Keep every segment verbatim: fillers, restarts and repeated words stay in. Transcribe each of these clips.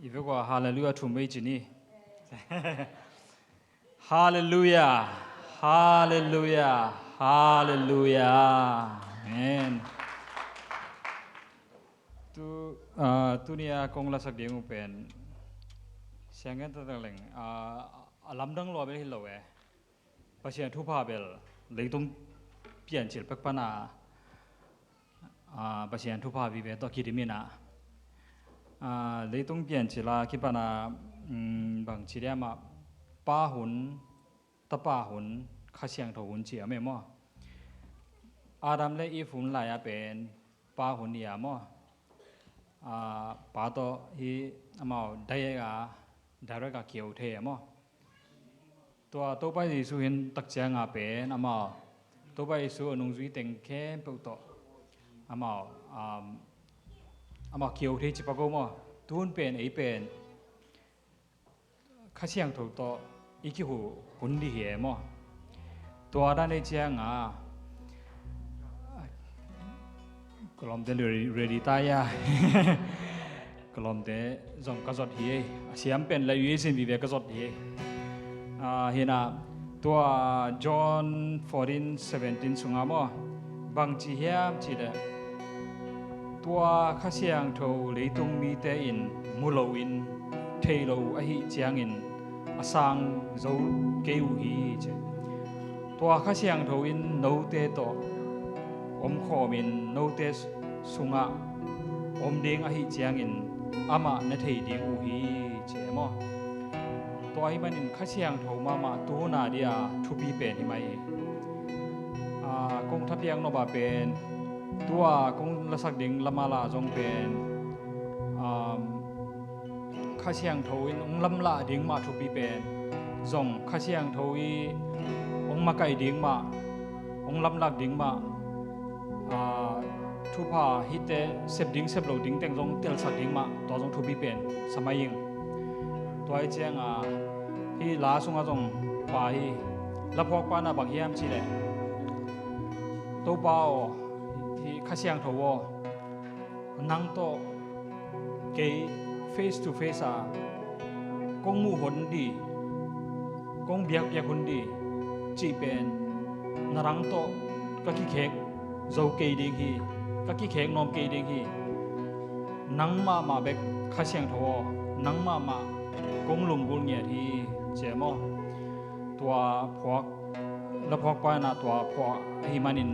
Hallelujah thum ei ci ni. Hallelujah. Hallelujah. Hallelujah. Amen. Tu, ah, tuni a kong lasak ding uh pen sianggen taktak leng, ah, a lamdang lua bel hi lo e. Pasian thupha bel leitung piancil pek pana, ah, Pasian thupha vive tawh kidim in ah, ah, leitung piancil a kipana, um, bangci diam ah, Pa hun, Tapa hun, Kha Siangtho hun ci a om e maw. Adam le Eve hun lai a pen Pa hun hi a maw. Ah, Pa tawh hi amau direct a, direct a keu thei a maw. Tua Topa Jesu hi tak ciang a pen amau, Topa Jesu a nungzui teng khempeuh tawh amau, um, amau keu thei ci pak o maw. Tun pen ei pen Kha Siangtho tawh i kihu hun ding hi e maw. Tua dan ei ciang a, ka lawmte ready, ready ta ia. Ka lawmte zong ka zot hi e. A siam pen la ui sin vive ka zot hi e. Ah, hi na, tua John fourteen seventeen sung a maw, bangci hiam cih leh, tua Kha Siangtho leitung mite in mu loin, thei lo ahih ciangin a sang zo kei uh hi ci. Tua Kha Siangtho in note tawh omkhawm in note sungah om ding ahih ciangin amah na thei ding uh hi ci e maw. Tua ahih manin Kha Siangtho mahmah tu hun a dia thupi pen hi mai hi. Ah, kong thapiak nop a pen, tua kong lasak ding lam a la zong pen, um, Kha Siangtho in hong lamlah ding mah thupi pen, zong Kha Siangtho i hong makaih ding mah, hong lamlak ding mah, ah, thupha hihte sep ding sep lo ding teng zong telsak ding mah, tua zong thupi pen sa mai ing. Tua hi ciang a, hih la sungah zong pa hi, laphuak pa na bang hiam cih leh, Topa aw, hih Kha Siangtho aw, nang tawh kei face to face a kong muh hun ding, kong biakpiak hun ding cih pen na rang tawh ka kikhek zo kei ding hi, ka kikhek nuam kei ding hi. Nang mahmah bek Kha Siangtho aw, nang mahmah kong lunggulh ngiat hi ci e maw. Tua phuak, laphuak pa in ah tua phuak ahih manin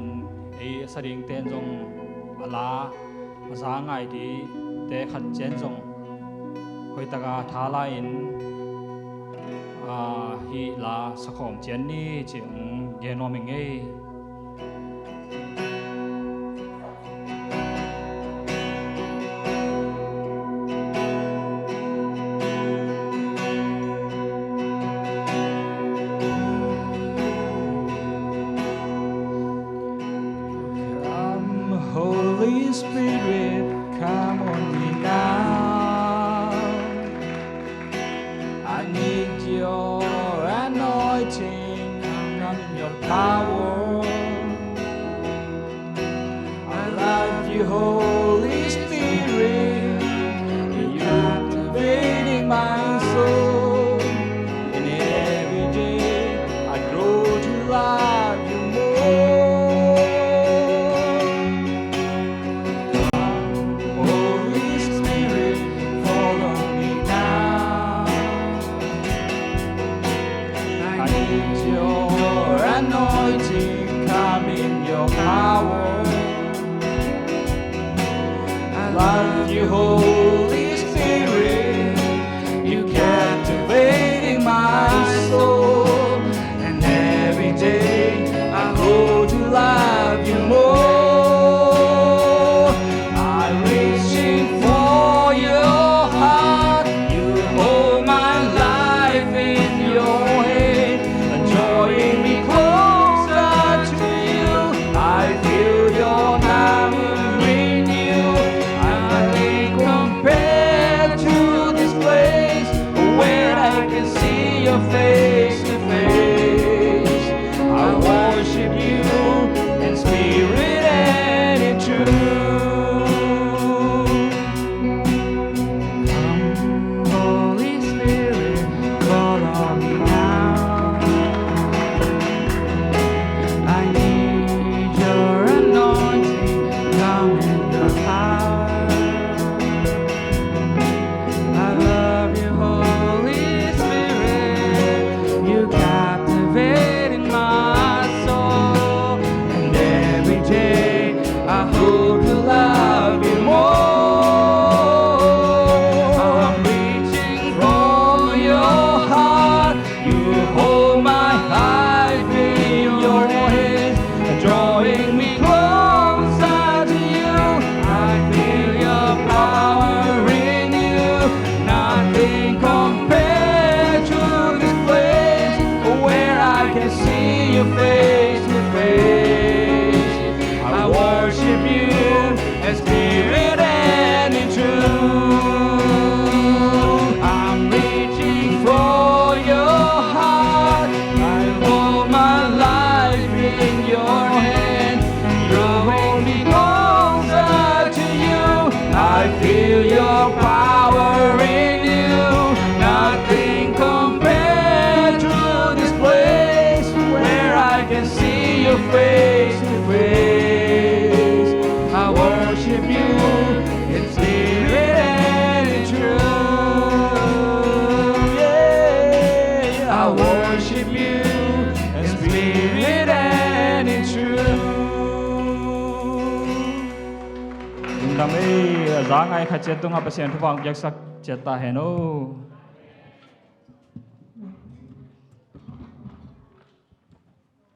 ei a sa dingte in zong a la a za ngai dingte khat ciang zong hoihtak a tha la in, ah, hih la sa khawm ciat ni ci-in gen nuam ing ei. Come, Holy Spirit, come on me now. I need your anointing, come in your power. Feel your power in you. Nothing compared to this place where I can see you face to face. I worship you in spirit and in truth. Yeah, I worship you in spirit and in truth. Lungdam ei, a za ngai khat ciat tungah Pasian thupha hong piaksak ciat ta hen aw.